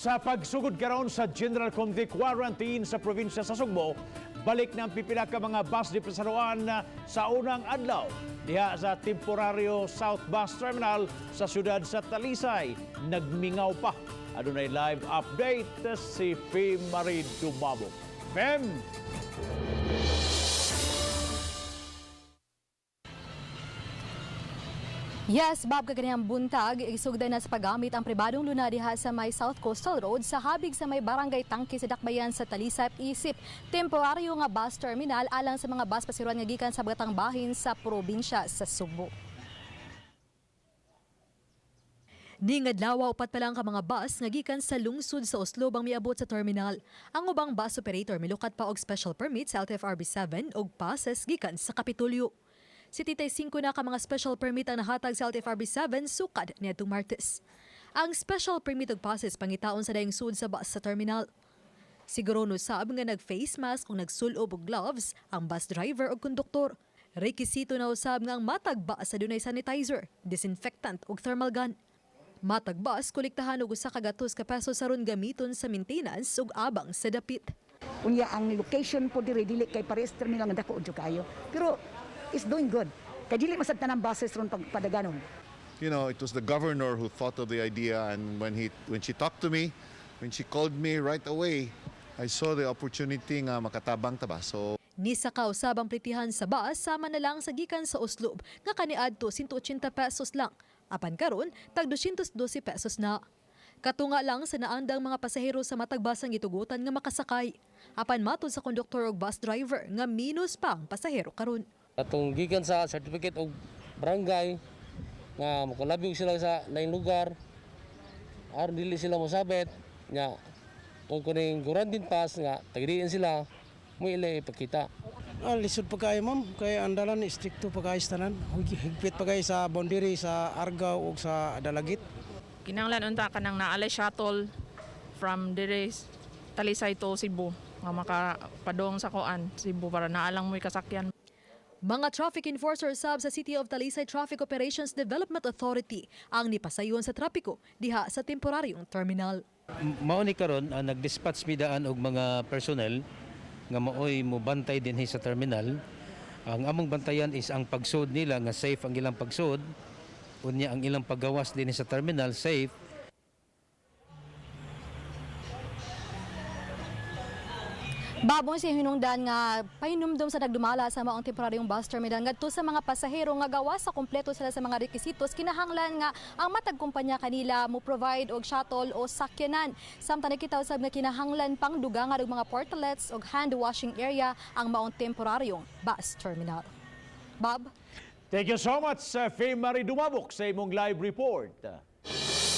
Sa pagsugod karon sa General Committee Quarantine sa probinsya sa Sugbo, balik na ang pipila ka mga bus di pasaruan sa unang adlaw diha sa temporaryo South Bus Terminal sa siyudad sa Talisay. Nagmingaw pa. Adunay live update si Fem Marie Dumabo. Fem! Yes, Bob, kaganihang buntag, isugdan na sa paggamit ang pribadong luna diha sa may South Coastal Road sa habig sa may Barangay Tangke sa Dakbayan sa Talisay, isip temporaryo nga bus terminal alang sa mga bus pasiruan nga gikan sa Batang Bahin sa probinsya sa Sugbo. Ningadlaw, upat pa lang ka mga bus nga gikan sa lungsod sa Oslob ang miabot sa terminal. Ang ubang bus operator milukat pa og special permit sa LTFRB 7 og passes gikan sa Kapitolyo. 75 na ka mga special permit ang nahatag sa LTFRB 7 sukad niadtong Martes. Ang special permit og passes pangitaon sa dayong sud sa bus sa terminal. Siguro no sab nga nag-face mask kung nagsulob og gloves ang bus driver og konduktor. Rekisito na usab nga ang matag bus sa dunay sanitizer, disinfectant ug thermal gun. Matag bus kolektahan og 100 ka pesos aron gamiton sa maintenance ug abang sa dapit. Unya ang location po diri dili kay pares terminal nga dako jud kayo. Pero it's doing good. Kay dili masad tanang buses ron pagpadaganon. It was the governor who thought of the idea, and when she talked to me, when she called me right away, I saw the opportunity nga makatabang ta ba. So Nisaka usab ang plitihan sa bus sama na lang sa gikan sa Oslob nga kaniadto 180 pesos lang. Apan karon tag 212 pesos na. Katunga lang sa naandang mga pasahero sa matag bus ang gitugutan nga makasakay. Apan matod sa konduktor ug bus driver nga minus pa ang pasahero karon. Atong gikan sa certificate og barangay nga makalabig sila sa laing lugar aron dili sila mosabit nya kung kuning quarantine pass nga tagdiin sila mo ila ipakita. Ah, lisod pa kayo, ma'am, kay ang dalan strikto pa kayo sa tanan. Higpit pa kayo sa boundary sa Argao ug sa Dalagit. Kinahanglan unta kanang naa lay shuttle from dire Talisay to Cebu nga makapadong sa kuan Cebu para naa lang mo'y kasakyan. Mga traffic enforcer sab sa City of Talisay Traffic Operations Development Authority ang nipasayon sa trapiko diha sa temporaryong terminal. Mao ni karon nag-dispatch mi daan og mga personnel nga maoy mobantay dinhi sa terminal. Ang among bantayan is ang pagsud nila nga safe ang ilang pagsud. Unya ang ilang paggawas dinhi sa terminal safe. Babong si hinungdan nga pahinumdom sa nagdumala sa maong temporaryong bus terminal ngadto sa mga pasahero nga gawas sa kumpleto sila sa mga rekisitos, kinahanglan nga ang matag kumpanya kanila mo provide og shuttle o sakyanan. Samtang nakita usab nga kinahanglan pang dugangan og mga portalets og hand washing area ang maong temporaryong bus terminal. Bob? Thank you so much, Fem Marie Dumabok, sa imong live report.